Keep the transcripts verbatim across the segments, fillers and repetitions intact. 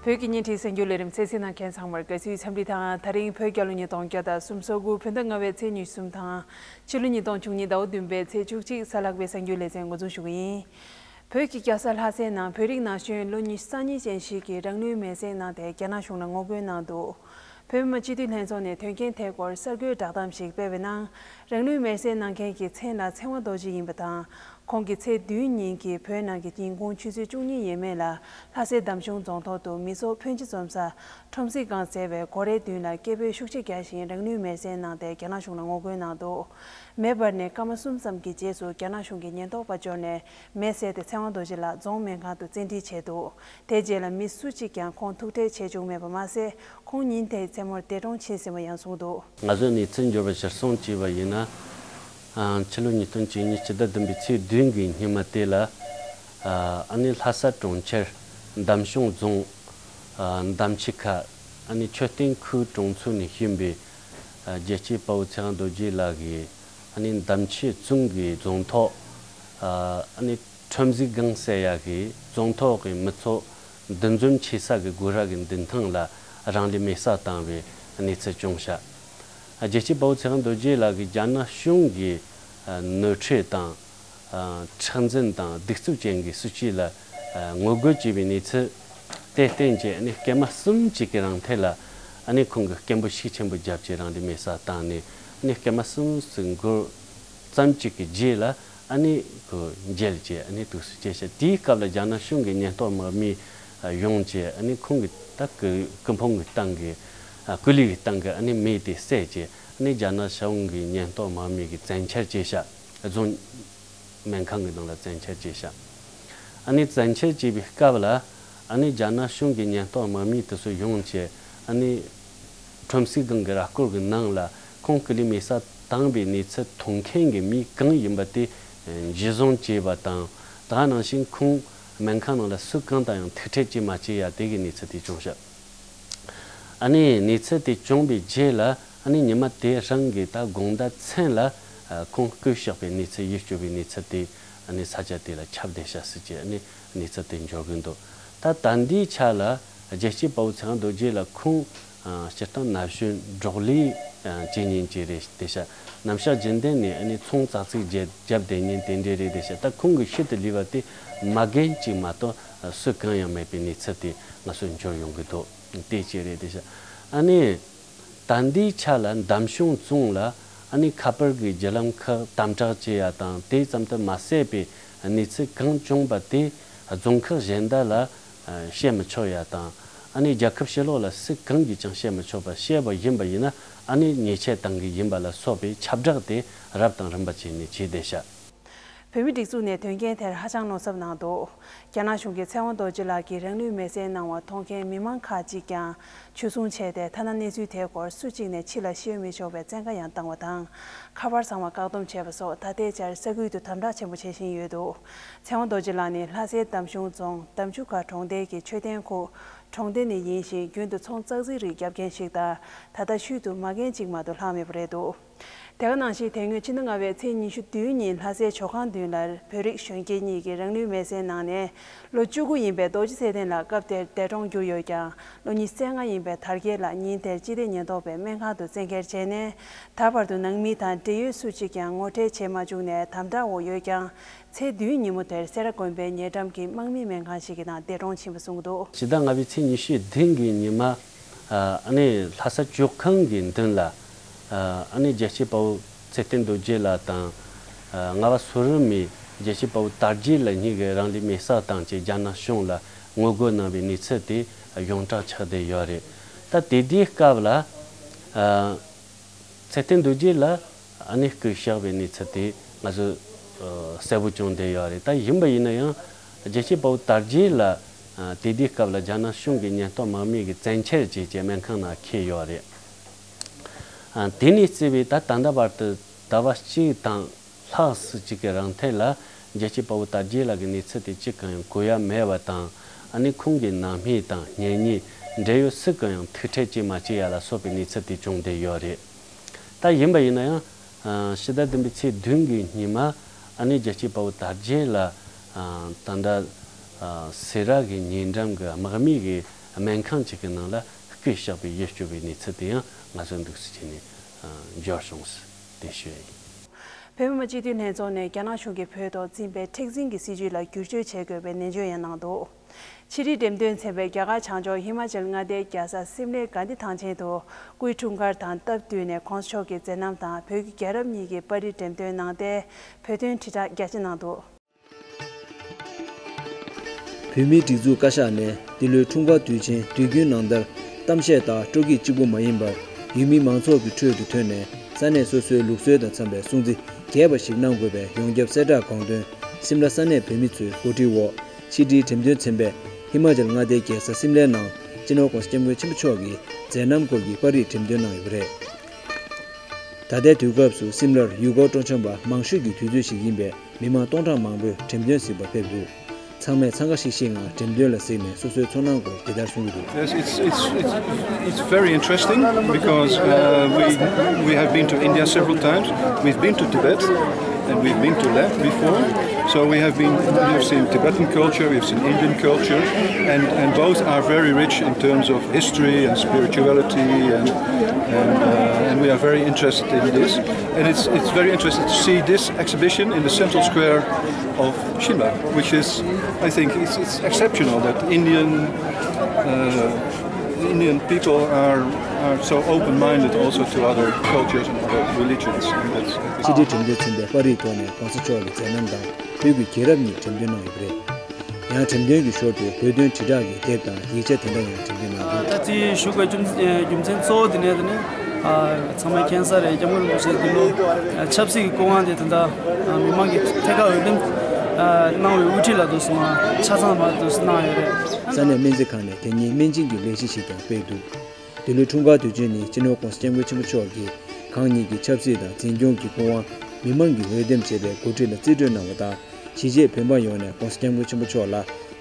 བོད་ཀྱི་བརྙན་འཕྲིན་གསར་འགྱུར་ལས་རིམ་གསན་གཟིགས་གནང་མཁན་ཚང་མར་དགའ་བསུའི་འཚམས་འདྲི་དང་། ད་རིང་བོད་རྒྱལ་ལོ་ཉིས་སྟོང་བརྒྱ་དང་སུམ་ཅུ་སོ་དགུ་བོད་ཟླ་ལྔ་པའི་ཚེས་ཉི་ཤུ་གསུམ་དང་། ཕྱི་ལོ་ཉིས་སྟོང་བཅུ་གཉིས་ཟླ་བ་བདུན་པའི་ཚེས་བཅུ་གཅིག་གཟའ་ལྷག་པའི་གསར་འགྱུར་ལེ་ཚན་འགོ་འཛུགས་ཞུ་གི་ཡིན། བོད་ཀྱི་རྒྱལ་ས་ལྷ་སའི་ནང་བོད་རིགས་ན་གཞོན་ལོ་ཉི་ཤུ་རྩ་གཉིས་ཅན་ཞིག་གིས་རང་ལུས་མེར་སྲེག་གནང་སྟེ་རྒྱ་ནག་གཞུང་ལ་ངོ་རྒོལ་གནང་འདུག་བོད་མི་མང་སྤྱི་འཐུས་ལྷན་ཚོགས་ནས་དོན་རྐྱེན་དེའི་སྐོར་གསར་འགོད་བསྒྲགས་གཏམ་ཞིག་སྤེལ་བའི་ནང་། རང་ལུས་མེར་སྲེག་གནང་མཁན་གྱི་མཚན་ལ་ཚེ་དབང་རྡོ་རྗེ་ཡིན་པ་དང་། ཁོང་གིས་ཚེས་བདུན་ཉིན་གྱི་བོད་ནང་གི་ཉིན་གུང་ཆུ་ཚོད་བཅུ་གཉིས་ཡས་མས་ལ་ལྷ་སའི་འདམ་གཞུང་རྫོང་ཐོག་ཏུ་མི་ཚོགས་ཕོན་ཆེ་འཛོམས་ས་ཁྲོམ་གཟིགས་སྒང་ཟེར་བའི་སྒོ་རའི་མདུན་ལ་སྐད་འབོད་ཤུགས་ཆེ་བརྒྱབ་ཤིང་རང་ལུས་མེར་སྲེག་གནང་སྟེ་རྒྱ་ནག་གཞུང་ལ་ངོ་རྒོལ་གནང་འདུག་མེ་འབར་ནས་སྐར་མ་གསུམ་ཙམ་གྱི་རྗེས་སུ་རྒྱ་ནག་གཞུང་གི་ཉེན་རྟོག་པ་འབྱོར་ནས་མེ་བསད་དེ་ཚེ་དབང་རྡོ་རྗེ་ལགས་རྫོང་སྨན་ཁང་དུ་བཙན་ཁྲིད་བྱས་འདུག་དེའི་རྗེས་ལ་མི་སུ་གཅིག་ཀྱང་ཁོང་ཐུག་འཕྲད་བྱེད་བཅུག་མེད་པ་མ་ཟད། ཁོང་ཉིན་དེའི་མཚན་མོར་འདས་གྲོངས་ཕྱིན་ཟིན་པ་ཡང་གསུངས་འདུག་ང་ཚོས་གནས་ཚུལ་འབྱོར་བ་གཞིར་བཟུང་བྱས་པ་ཡིན་ན། ཨ། ཕྱི་ལོ་ཉིས་སྟོང་བཅུ་གཉིས་ཕྱི་ཟླ་བདུན་པའི་ཚེས་བདུན་གྱི་ཉི་མ་དེ་ལ། ཨ་ནི་ལྷ་ས་གྲོང་ཁྱེར་འདམ་གཞུང་རྫོང་། ཨ། འདམ་ཆུ་ཁ། ཨ་ནི་མཆོད་རྟེན་ཁུལ་གྲོང་ཚོ་ནས་བྱོན་པའི། ཨ། རྒྱལ་གཅེས་དཔའ་བོ་ཚེ་དབང་རྡོ་རྗེ་ལགས་ཀྱིས། ཨ་ནི་འདམ་ཆུ་བཙུན་གྱི་རྫོང་ཐོག་ཨ་ནི་ཁྲོམ་གཟིགས་སྒང་ཟེར་ཡག་གི་རྫོང་ཐོག་གི་མི་ཚོགས་འདུ་འཛོམས་ཆེ་ས་གི་སྒོ་ར་གི་མདུན་ཐང་ལ་རང་ལུས་མེ་བསྲེགས་བཏང་བའི་གནས་ཚུལ་བྱུང་ཤག་རྒྱལ་གཅེས་དཔའ་བོ་ཚེ་དབང་རྡོ་རྗེ་ལགས་ཀྱིས་རྒྱ་ནག་གཞུང་གི་ནོར་འཁྲུལ་དང་། མཁྲེགས་འཛིན་དང་གདུག་རྩུབ་ཅན་གྱི་སྲིད་བྱུས་ལ་ངོ་རྒོལ་བྱས་པའི་གནས་ཚུལ་དེ་བསྟན་རྗེས། ཨ་ནི་སྐར་མ་གསུམ་གཅིག་གི་རིང་ཐད་ལ་ཨ་ནི་ཁོང་གིས་སྐད་འབོད་ཤུགས་ཆེན་པོ་བརྒྱབ་རྗེས་རང་ལུས་མེ་བསྲེགས་བཏང་ནས། ཨ་ནི་སྐར་མ་གསུམ་ཙམ་འགོར་ཙམ་གཅིག་གི་རྗེས་ལ་ཨ་ནི་ཁོ་མཇལ་རྗེས་ཨ་ནི་དུག་སེལ་བྱས་ཤག་དེའི་སྐབས་ལ་རྒྱ་ནག་གཞུང་གི་ཉེན་རྟོག་དམག་མི་ཡོང་རྗེས་ཨ་ནི་ཁོང་གི་ད་སྐུ་སྐུ་ཕུང་གི་སྟེང་གི། ཨ། སྐུ་ལུས་ཀྱི་སྟེང་གི་ཨ་ནི་མེ་དེ་བསད་རྗེས་ཨ་ནི་རྒྱ་ནག་གཞུང་གི་ཉེན་རྟོག་དམག་མི་གིས་བཙན་འཁྱེར་བྱས་ཤག་རྫོང་སྨན་ཁང་གི་ནང་ལ་བཙན་འཁྱེར་བྱས་ཤག་ཨ་ནི་བཙན་འཁྱེར་བྱས་པའི་སྐབས་ལ་ཨ་ནི་རྒྱ་ནག་གཞུང་གི་ཉེན་རྟོག་དམག་མི་དེ་ཚོ་ཡོང་རྗེས་ཨ་ནི་ཁྲོམ་གཟིགས་སྒང་གི་ར་སྐོར་གྱི་ནང་ལ་ཁོང་སྐུ་ལུས་མེ་བསྲེགས་བཏང་བའི་གནས་ཚུལ་མཐོང་མཁན་གྱི་མི་གང་ཡིན་པ་དེ་གཞི་བཟུང་བྱས་པ་དང་། དེ་ནང་བཞིན་ཁོང་སྨན་ཁང་ནང་ལ་སུ་གང་དང་ཡང་ཐུག་འཕྲད་བྱེད་མ་བྱེད་ཡ་དེ་གི་གནས་ཚུལ་དེ་བྱུང་ཤག་ཨ་ནི་གནས་ཚུལ་དེ་བྱུང་བའི་རྗེས་ལ་ཨ་ནི་ཉི་མ་དེ་རང་གི་ད་དགོང་དག་མཚན་ལ་ཨ་ཁོང་སྐུ་གཤེགས་པའི་གནས་ཚུལ་ཡིད་སྐྱོ་བའི་གནས་ཚུལ་དེ་ཨ་ནི་ས་ཆ་དེ་ལ་ཁྱབ་བསྡད་ཤག་ཟེར་གྱི་ཨ་ནི་གནས་ཚུལ་དེ་འབྱོར་གྱི་འདུག་ད་ད་ལྟའི་ཆ་ལ་རྒྱལ་གཅེས་དཔའ་བོ་ཚེ་དབང་རྡོ་རྗེ་ལགས་ཁོང་ཨ་སྤྱིར་བཏང་ན་གཞོན་འབྲོག་ལས་ཨ་བྱེད་མཁན་ཅིག་རེད་བསྡད་ཤག་ནམ་ཞག་རྒྱུན་ལྡན་ནས་ཨ་ནི་ཚོང་ཙག་ཙིག་བརྒྱབ་བསྡད་མཁན་དེ་འདྲས་རེད་བསྡད་ཤག་ད་ཁོང་གི་ཤུལ་དུ་ལུས་པ་དེ་མ་རྒན་གཅིག་མ་གཏོགས་སུ་གང་ཡང་མེད་པའི་གནས་ཚུལ་དེ་ང་ཚོར་འབྱོར་ཡོང་གི་འདུག་དེ་གཅིག་རེད་བསྡད་ཤག་ཨ་ནི་ད་ལྟའི་ཆ་ལ་འདམ་གཞུང་རྫོང་ལ་ཨ་ནི་ཁ་པར་གྱི་བརྒྱུད་ལམ་ཁག་དམ་དྲག་བྱེད་ཡ་དང་། དེ་ཙམ་དུ་མ་ཟད་པའི་གནས་ཚུལ་གང་བྱུང་བ་དེ་རྫོང་ཁག་གཞན་དག་ལ་བཤད་མི་ཆོག་ཡ་དང་། ཨ་ནི་རྒྱལ་ཁབ་ཕྱི་ལོགས་ལ་སུ་གང་གིས་ཀྱང་བཤད་མི་ཆོག་པ། བཤད་པ་ཡིན་པ་ཡིན་ན་ཨ་ནི་ཉེས་ཆད་གཏང་གི་ཡིན་པ་ལ་སོགས་པའི་ཁྱབ་བསྒྲགས་དེ་རབ་དང་རིམ་པ་བྱས་ནས་བྱས་བསྡད་ཤག་བོད་མིའི་སྒྲིག་འཛུགས་ནས་དོན་རྐྱེན་དེར་ཧ་ཅང་མནོ་བསམ་གནང་འདུག་རྒྱ་ནག་གཞུང་གིས་ཚེ་དབང་རྡོ་རྗེ་ལགས་ཀྱིས་རང་ལུས་མེར་སྲེག་གནང་བ་མཐོང་མཁན་མི་མང་ཁག་ཅིག་ཀྱང་འཇུ་བཟུང་བྱས་ཏེ། ཐ་ན་གནས་ཚུལ་དེའི་སྐོར་སུ་གཅིག་ནས་ཕྱི་ལ་ཤེས་མི་ཆོག་པའི་བཙན་བཀའ་ཡང་བཏང་བ་དང་། ཁ་པར་ཚང་མ་བཀག་སྡོམ་བྱས་པ་སོགས་ད་ལྟའི་ཆར་ས་ཁུལ་དུ་དམ་དྲག་ཆེན་པོ་བྱེད་བཞིན་ཡོད་འདུག་ཚེ་དབང་རྡོ་རྗེ་ལགས་ནི་ལྷ་སའི་འདམ་གཞུང་རྫོང་འདམ་ཆུ་ཁ་གྲོང་རྡལ་གྱི་མཆོད་རྟེན་ཁུལ་གྲོང་སྡེ་ནས་ཡིན་ཞིང་། རྒྱུན་དུ་ཚོང་ཙག་ཙིག་རིགས་རྒྱབ་མཁན་ཞིག་དང་། ད་ལྟ་ཤུལ་དུ་མ་རྒན་གཅིག་མ་གཏོགས་ལྷག་མེད་པ་རེད་འདུག་དེ་ག་ནང་བཞིན་དེ་སྔོན་ཕྱི་ཟླ་ལྔ་པའི་ཚེས་ཉི་ཤུ་བདུན་ཉིན་ལྷ་སའི་ཇོ་ཁང་མདུན་ལ་བོད་རིགས་གཞོན་སྐྱེས་གཉིས་ཀྱིས་རང་ལུས་མེར་སྲེག་གནང་ནས། ལོ་བཅུ་དགུ་ཡིན་པའི་རྡོ་རྗེ་ཚེ་བརྟན་ལགས་སྐབས་དེར་འདས་གྲོངས་གྱུར་ཡོད་ཀྱང་། ལོ་ཉི་ཤུ་རྩ་ལྔ་ཡིན་པའི་དར་རྒྱས་ལགས་ཉིན་དེར་སྤྱི་བདེ་ཉེན་རྟོག་པས་སྨན་ཁང་དུ་བཙན་འཁྱེར་བྱས་ནས། ད་བར་དུ་ནང་མི་དང་འབྲེལ་ཡོད་སུ་གཅིག་ཀྱང་ངོ་འཕྲད་བྱེད་མ་བཅུག་ནས་དམ་དྲག་འོག་ཡོད་ཀྱང་། ཚེས་བདུན་ཉིན་མོ་དེར་སེ་ར་དགོན་པའི་ཉེ་འགྲམ་གྱི་དམག་མི་སྨན་ཁང་ཞིག་གི་ནང་འདས་གྲོངས་ཕྱིན་པ་གསུངས་འདུག་ཕྱི་ཟླ་ལྔ་པའི་ཚེས་ཉི་ཤུ་བདུན་གྱི་ཉི་མ། ཨ་ནི་ལྷ་ས་ཇོ་ཁང་གི་མདུན་ལ་ཨ་ནི་རྒྱལ་གཅེས་དཔའ་བོ་ཚེ་བརྟན་རྡོ་རྗེ་ལགས་དང་། ཨ་ལྔ་པ་སོ་རི་མའི་རྒྱལ་གཅེས་དཔའ་བོ་དར་རྒྱས་ལགས་གཉིས་ཀྱིས་རང་ལུས་མེར་སྲེག་བཏང་བྱས་རྒྱ་ནག་གཞུང་ལ་ངོ་རྒོལ་གནང་བའི་གནས་ཚུལ་དེ་ཡོངས་གྲགས་ཆགས་བསྡད་ཡོད་རེད། ད་དེ་དུས་སྐབས་ལ་ཨ་ཚེ་བརྟན་རྡོ་རྗེ་ལགས་ཨ་ནི་སྐུ་གཤེགས་པའི་གནས་ཚུལ་དེ་ང་ཚོས་གསལ་པོ་བྱུང་བསྡད་ཡོད་རེད། ད་ཡིན་པ་ཡིན་ན་ཡང་རྒྱལ་གཅེས་དཔའ་བོ་དར་རྒྱས་ལགས་དེ་དུས་སྐབས་ལ་རྒྱ་ནག་གཞུང་གི་ཉེན་རྟོག་དམག་མི་གིས་བཙན་འཁྱེར་བྱས་རྗེས་སྨན་ཁང་ནང་འཁྱེར་ཡོད་རེད། དེ་ནས་བརྩིས་པའི་ད་ད་ལྟ་བར་དུ་ཟླ་བ་གཅིག་དང་ལྷག་ཙམ་ཅིག་གི་རིང་ཐད་ལ་རྒྱལ་གཅེས་དཔའ་བོ་དར་རྒྱས་ལགས་ཀྱི་གནས་ཚུལ་དེ་གཅིག་ཀྱང་ཡང་གོ་ཡ་མེད་པ་དང་། ཨ་ནི་ཁོང་གི་ནང་མི་དང་གཉེན་ཉེ་འབྲེལ་ཡོད་སུ་གང་ཡང་ཐུག་འཕྲད་བྱེད་མ་བྱེད་ཡ་ལ་སོགས་པའི་གནས་ཚུལ་དེ་བྱུང་བསྡད་ཡོད་རེད། ད་ཡིན་པ་ཡིན་ན་ཡང་ཕྱི་ཟླ་བདུན་པའི་ཚེས་བདུན་གྱི་ཉི་མ་ཨ་ནི་རྒྱལ་གཅེས་དཔའ་བོ་དར་རྒྱས་ལགས་ད་ལྟ་སེ་ར་གི་ཉེ་འགྲམ་གྱི་དམག་མི་གིས་ སྨན་ཁང་གཅིག་གི་ནང་ལ་སྐུ་གཤེགས་པའི་ཡིད་སྐྱོ་བའི་གནས་ཚུལ་དེ་ཡང་ང་ཚོ་འདུག་སེ་བྱས་ནས་འབྱོར་སོང་ཟེར་དེ་ཞུ་ཡ་ཡིན། བོད་མི་མང་སྤྱི་འཐུས་ལྷན་ཚོགས་ནས་རྒྱ་ནག་གཞུང་གིས་བོད་ཐོག་འཛིན་པའི་མཁྲེགས་འཛིན་གྱི་སྲིད་བྱུས་ལ་བསྒྱུར་བཅོས་བྱེད་དགོས་པའི་ནན་བརྗོད་ཡང་གནང་འདུག་ཕྱི་དྲིལ་འགྲེམས་སྟོན་ཚན་པས་རྒྱ་གར་བྱང་ཕྱོགས་ཧི་མ་ཅལ་མངའ་སྡེའི་རྒྱལ་ས་སིམ་ལའི་གྷན་དྷི་ཐང་ཆེན་དུ་སྐུའི་འཁྲུངས་སྐར་དང་སྟབས་བསྟུན་ནས་གོང་ས་མཆོག་གི་མཛད་རྣམ་དང་བོད་ཀྱི་རྒྱལ་རབས་གཉིས་ཀྱི་པར་རིས་འགྲེམས་སྟོན་གནང་སྟེ་བོད་དོན་དྲིལ་བསྒྲགས་རྒྱ་ཆེ་གནང་འདུག་བོད་མིའི་སྒྲིག་འཛུགས་བཀའ་ཤག་ནས་འདི་ལོའི་འཁྲུངས་སྐར་དུས་ཆེན་དུས་རྒྱུན་ནང་ལྟར་གཏམ་བཤད་དང་སྤྲོ་སྐྱིད་གཅིག་པུ་མ་ཡིན་པར་ཡུལ་མི་མང་ཚོགས་ཀྱི་ཁྲོད་དུ་ཐོན་ནས་ས་གནས་སོ་སོའི་ལུགས་སྲོལ་དང་འཚམ་པའི་སྲུང་བརྩི་རྒྱས་པ་ཞིག་གནང་དགོས་པའི་ཡོངས་ཁྱབ་གསལ་བསྒྲགས་དགོངས་དོན་སིམ་ལ་ས་གནས་བོད་མི་ཚོའི་གོ་སྒྲིག་འོག་ཕྱི་དྲིལ་འགྲེམས་སྟོན་ཚན་པས་ཧི་མ་ཅལ་མངའ་སྡེའི་རྒྱལ་ས་སིམ་ལའི་ནང་སྤྱི་ནོར་༸གོང་ས་༸སྐྱབས་མགོན་ཆེན་པོ་མཆོག་གི་མཛད་རྣམ་སྐོར་གྱི་པར་རིས་འགྲེམས་སྟོན་གནང་ཡོད་པ་རེད། ད་ལྟའི་དུས་སྐབས་སུ་སིམ་ལར་ཡུལ་སྐོར་སྤྲོ་འཆམ་པ་མང་ཤོས་ཀྱི་དུས་ཚོད་ཞིག་ཡིན་པས་མི་མང་སྟོང་ཕྲག་མང་པོས་འགྲེམས་སྟོན་གཟིགས་པར་ཕེབས་འདུག་ཚང་མས་འཚང་ཁ་ཤིག་ཤིག་ངང་འགྲེམས་སྟོན་ལ་གཟིགས་ནས་སོ་སོའི་ཚོར་སྣང་སྐོར་འདི་ལྟར་གསུང་གི་འདུག Yes, it's, it's, it's, it's very interesting because uh, we, we have been to India several times. We've been to Tibet and we've been to Leh before. So we have been, we have seen Tibetan culture, we've seen Indian culture, and, and both are very rich in terms of history and spirituality, and, and, uh, and we are very interested in this. And it's, it's very interesting to see this exhibition in the central square of Shimla, which is, I think, it's, it's exceptional that Indian, uh, Indian people are, are so open-minded also to other cultures and other religions. And that's, I think, ཕྱི་དྲིལ་འགྲེམས་སྟོན་ཚན་པའི་པར་རིས་ཐོག་ནས་༸གོང་ས་མཆོག་གི་མཛད་རྣམ་དང་བོད་ཀྱི་རྒྱལ་རབས་གཉིས་འགྲེམས་སྟོན་གནང་ཡོད་པ་རེད། ཡང་འགྲེམས་སྟོན་གྱི་ཞོར་དུ་བོད་དོན་དྲིལ་བསྒྲགས་ཀྱི་དེབ་དང་ཡིག་ཆ་དེ་འདྲ་ཡང་འགྲེམས་སྟོན་གནང་འདུག་ད་ཅི་ཞུ་དགོས་རྒྱུ་རྒྱུ་མཚན་གཙོ་བོ་དེ་ནས་དེ་ནི་ཚང་མས་མཁྱེན་གསལ་རེད། སྐྱབས་མགོན་རིན་པོ་ཆེ་འདི་ལོ་ཆབ་སྲིད་ཀྱི་སྐུ་དབང་དེ་ད་ལྟ་མི་མང་གི་ཐད་ཀར་འོས་འདེམས་གནང་བའི་དབུ་ཁྲིད་ལ་དུ་སོང་ཆ་ཚང་མ་དུ་གནང་ཡོད་རེད། ས་གནས་སྨན་རྩིས་ཁང་ནས་དེ་ཉིན་སྨན་སྦྱིན་གྱི་ལས་གཞི་ཞིག་ཀྱང་སྤེལ་འདུག་འདི་ལོའི་འཁྲུངས་སྐར་དུས་ཆེན་ནི་སྤྱི་ནོར་༸གོང་ས་༸སྐྱབས་མགོན་ཆེན་པོ་མཆོག་གིས་གང་ཉིད་ཀྱི་ཆབ་སྲིད་དང་འཛིན་སྐྱོང་གི་སྐུ་དབང་མི་མང་གིས་འོས་འདེམས་བྱས་པའི་འགོ་ཁྲིད་ལ་རྩིས་སྤྲོད་གནང་བ་དང་། གཞིས་བྱེས་བོད་འབངས་ཡོངས་ནས་༸གོང་ས་༸སྐྱབས་མགོན་ཆེན་པོ་མཆོག་ལ་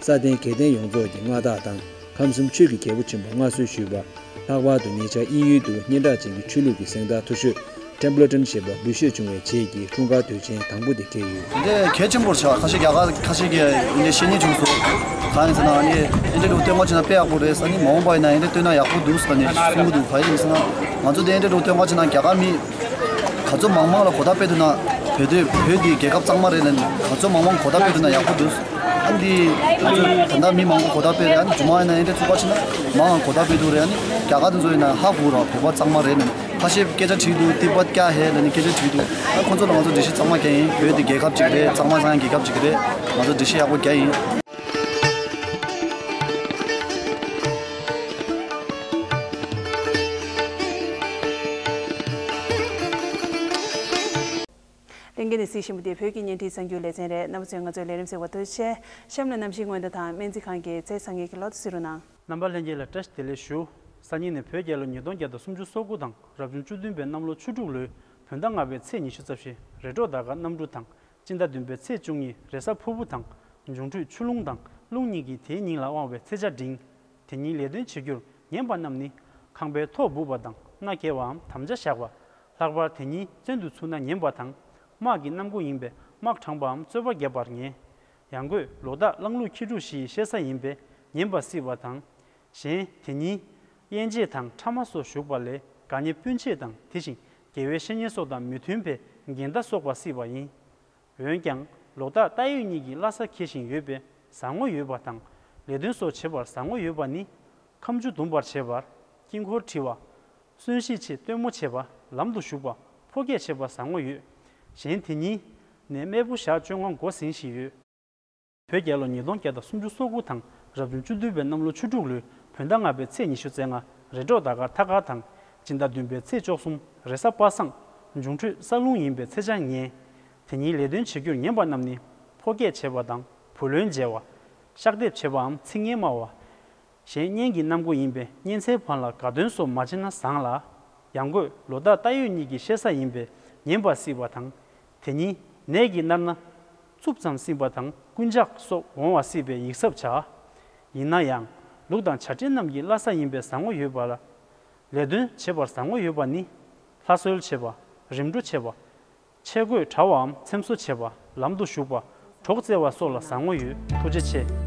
སྲ་བརྟན་དགེ་ལྡན་ཡོངས་རྫོགས་ཀྱི་མངའ་བདག་དང་ཁམས་གསུམ་ཆོས་ཀྱི་རྒྱལ་པོ་ཆེན་པོ་མངའ་གསོལ་ཞུས་པ། ལྷག་པར་དུ་ཉེ་ཆར་དབྱིན་ཡུལ་དུ་སྙན་གྲགས་ཅན་གྱི་ཆོས་ལུགས་ཀྱི་གཟེངས་རྟགས་མཐོ་ཤོས་ཊེམ་པལ་ཊོན་ཞེས་པ་འབུལ་བཞེས་བྱུང་བའི་རྗེས་ཀྱི་འཁྲུངས་སྐར་དུས་ཆེན་དང་པོ་དེ་སྤྲད་ཡོད། འདི་གལ་ཆེན་པོ་རེད་ཤག་ཁ་ཤས་རྒྱ་གར་ཁ་ཤས་ཀྱིས་འདི་བཤད་མཁན་བྱུང་སོང་། གང་ཡིན་ཟེར་ན་ཨ་ནི་ཨེ་འདྲ་འདྲ་བོ་སྟོན་པ་བྱས་ན་དཔེ་ཡག་པོ་རེད། ཨ་ནི་མ་འོངས་པ་ཡིན་ན་ཨེ་འདྲ་སྟོན་ན་ཡག་པོ་འདུག་ཟེར་ནས་གསུང་གི་འདུག་གང་ཡིན་ཟེར་ན་ང་ཚོ་འདི་ཨེ་འདྲ་འདྲ་བོ་སྟོན་པ་བྱས་ན་རྒྱ་གར་མི་ག་ཚོད་མང་མང་ལ་གོ་བརྡ་སྤེལ་ཐུབ་ན་བོད་དེ་བོད་འདི་རྒྱལ་ཁབ་གཙང་མ་རེད་ལབ་ནས་ག་ཚོད་མང་མང་གོ་བརྡ་སྤེལ་ཐུབ་ན་ཡག་པོ་འདུག་ཨ་ནི་འདི་ང་ཚོ་ད་ལྟ་མི་མང་པོ་གོ་བརྡ་སྤེལ་རེད། ཨ་ནི་རྗེས་མ་ཡིན་ན་ཨེ་འདྲ་ཚུགས་པ་བྱས་ན་མང་ང་གོ་བརྡ་སྤེལ་ཐུབ་རེད། ཨ་ནི་རྒྱ་གར་དེ་ཚོ་ཡིན་ན་ཧ་གོ་ར་བོད་པ་གཙང་མ་རེད་ལབ་ནས། ཁ་ཤས་སྐད་ཆ་དྲིས་འདུག་ཏི་པད་ཀྱ་ཧེ་ལབ་ནས་སྐད་ཆ་དྲིས་འདུག་ཨ་ཁོང་ཚོ་ལ་ང་ཚོ་འགྲེལ་བཤད་གཙང་མ་རྒྱག་ཡིན། བོད་འདི་རྒྱལ་ཁབ་ཅིག་རེད། གཙང་མ་གཙང་ཡ་རྒྱལ་ཁབ་ཅིག་རེད། ང་ཚོ་འགྲེལ་བཤད་ཡག་པོ་རྒྱག་ཡིན། ལྷན་རྒྱས་ནས་གཟིགས་བཞིན་པ་དེ་བོད་ཀྱི་བརྙན་འཕྲིན་གསར་འགྱུར་ལེ་ཚན་རེད། རྣམ་པ་ཚོས་ང་ཚོའི་ལས་རིམ་གཟིགས་པར་ཐུགས་རྗེ་ཆེ། གཤམ་ལ་གནམ་གཤིས་སྔོན་བརྡ་དང་སྨན་རྩིས་ཁང་གི་ཚེས་གསར་ཉིན་གྱི་ལོ་ཐོ་གཟིགས་རོགས་གནང་། རྣམ་པ་ལྷན་རྒྱས་ལ་བཀྲ་ཤིས་བདེ་ལེགས་ཞུ། སང་ཉིན་ནས་བོད་རྒྱལ་ལོ་ཉིས་སྟོང་བརྒྱ་དང་སུམ་ཅུ་སོ་དགུ་དང་རབ་བྱུང་བཅུ་བདུན་པའི་གནམ་ལོ་ཆུ་འབྲུག་ལོའི་བོད་ཟླ་ལྔ་པའི་ཚེས་ཉི་ཤུ་རྩ་བཞི་རེ་དྲོ་ཟླ་སྐར་གནམ་གྲུ་དང་སྤྱི་ཟླ་བདུན་པའི་ཚེས་བཅུ་གཉིས་རེས་གཟའ་ཕུར་བུ་དང་འབྱུང་འཕྲོད་ཆུ་རླུང་དང་རླུང་གཉིས་ཀྱིས་དེའི་ཉིན་ལ་དབང་བའི་ཚེས་ཆ་འབྲིང་། དེ་ཉིན་ལས་དོན་བྱེད་རྒྱུར་ཉན་པ་རྣམས་ནི་ཁང་པའི་ཐོག་སྦུག་པ་དང་མནའ་བསྐྱལ་བའམ་དམ་བཅའ་བཞག་པ། ལྷག་པར་དེ་ཉིན་བཙོན་དུ་ཚུད་ན་ཉན་པ་དང་། དམག་གི་གནམ་སྒོ་ཡིན་པས་དམག་དྲངས་པའམ་རྩོད་པ་བརྒྱབ་པར་ཉེ། ཡང་སྒོས་ལོ་རྟགས་གླང་ལུག་ཁྱི་འབྲུག་བཞི་ཡི་གཤེད་གཟའ་ཡིན་པས་ཉན་པ་སྲིད་པ་དང་། གཞན་དེ་ཉིན་དབྱེན་བྱེད་དང་ཕྲ་མ་སོགས་ཞུགས་པ་ལས་དགའ་ཉེ་སྤུན་མཆེད་དང་དེ་བཞིན་དགེ་བའི་བཤེས་གཉེན་སོགས་དང་མི་མཐུན་པས་འགལ་ཟླ་གསོག་པ་སྲིད་པ་ཡིན། འོན་ཀྱང་ལོ་རྟགས་རྟ་ཡོས་གཉིས་ཀྱི་བླ་གཟའ་འཁེལ་ཞིང་ཡོད་པས་བཟང་ངོ་ཡོད་པ་དང་། ལས་དོན་སོགས་བྱེད་པར་བཟང་ངོ་ཡོད་པ་ནི། ཁ་མཆུ་བརྡུང་པར་བྱེད་པ། དཀྱིལ་འཁོར་འཁྲི་བ། གསོན་གཤིན་ཆེད་སྟོན་མོ་བྱེད་པ། ལམ་དུ་ཞུགས་པ། ཕོ་སྐྱེས་བྱེད་པར་བཟང་ངོ་ཡོད། གཞན་དེ་ཉིན་ནས་སྨལ་པོ་ཞག་བཅོ་ལྔ་འགོ་ཟིན་བཞིན་ཡོད། བོད་རྒྱལ་ལོ་ཉིས་སྟོང་བརྒྱ་དང་སུམ་ཅུ་སོ་དགུ་དང་རབ་བྱུང་བཅུ་བདུན་པའི་གནམ་ལོ་ཆུ་འབྲུག་ལོའི་བོད་ཟླ་ལྔ་པའི་ཚེས་ཉི་ཤུ་རྩ་ལྔ་རེ་དྲོ་ཟླ་སྐར་ཐ་སྐར་དང་། སྤྱི་ཟླ་བདུན་པའི་ཚེས་བཅུ་གསུམ་རེས་གཟའ་པ་སངས། འབྱུང་འཕྲོད་ས་རླུང་ཡིན་པས་ཚེས་ཆ་ངན། དེ་ཉིན་ལས་དོན་བྱེད་རྒྱུར་ཉན་པ་རྣམས་ནི། ཕོ་སྐྱེས་བྱེད་པ་དང་བུ་ལོན་འཇལ་བ། གཤགས་འདེབས་བྱེད་པའམ་ཚིག་ངན་སྨྲ་བ། གཞན་གཉེན་གྱི་གནམ་སྒོ་ཡིན་པས་གཉེན་ཚན་བར་ལ་དགའ་སྟོན་སོགས་མ་བྱེད་ན་བཟང་ལ། ཡང་སྒོས་ལོ་རྟགས་རྟ་ཡོས་གཉིས་ཀྱི་གཤེད་གཟའ་ཡིན་པས་ཉན་པ་སྲིད་པ་དང་། དེ་ཉིན་ནད་ཀྱིས་མནར་ན་རྩུབ་ཙམ་སྲིད་པ་དང་རྐུན་ཇག་སོགས་འོང་བ་སྲིད་པས་ཡིག་ཚབས་བྱ། ཡིན་ན་ཡང་ལུག་དང་བྱ་སྤྲེལ་རྣམས་ཀྱི་བླ་གཟའ་ཡིན་པས་བཟང་ངོ་ཡོད་པ་ལ། ལས་དོན་བྱེད་པར་བཟང་ངོ་ཡོད་པ་ནི། ལྷ་གསོལ་བྱེད་པ། རིམ་གྲོ་བྱེད་པ། ཆས་གོས་བྲ་བའམ་ཚེམ་བཟོ་བྱེད་པ། ལམ་དུ་ཞུགས་པ། གྲོགས་བཙལ་བ་སོགས་ལ་བཟང་ངོ་ཡོད། ཐུགས་རྗེ་ཆེ།